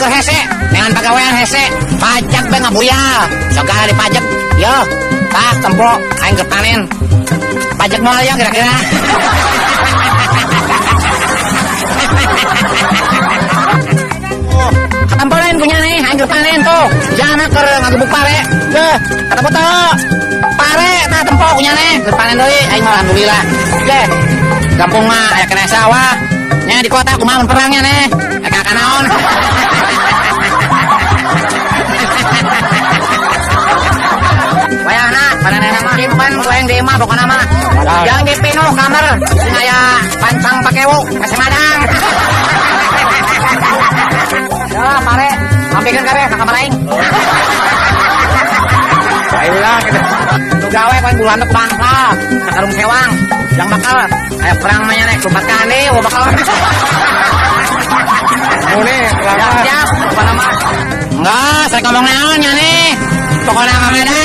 keur hese, dengan pagawean hese, pajak be ngabuyal, segala dipajak. Yo, tah tempo aing keur panen. Pajak moal ya kira-kira. Oh, katempo lain punya nih, aing keur panen tuh. Jangan keur ngagebuk pare. Deh, katempo tuh. Pare tah tempo punya nih, keur panen deui aing mah alhamdulillah. Deh, kampung mah aya kena sawah. Nya di kota kumaha mun perangnya nih. Aya kanaon. Wayahna panenena mah simpen ku aing di imah pokona mah. Jangan dipinuh kamar sing aya pancang pakewu hese madang. Ya pare, sampikeun kabeh ka kamar aing. Ayolah gitu. Nu gawe paling bulan ku bangsa, sakarung sewang. Yang bakal aya perang mah nya nek lompat kane oh bakal. Mune perang Siap, mah. siap, pokona mah. Enggak, saya ngomong naon nya nih. Pokoknya mah medan.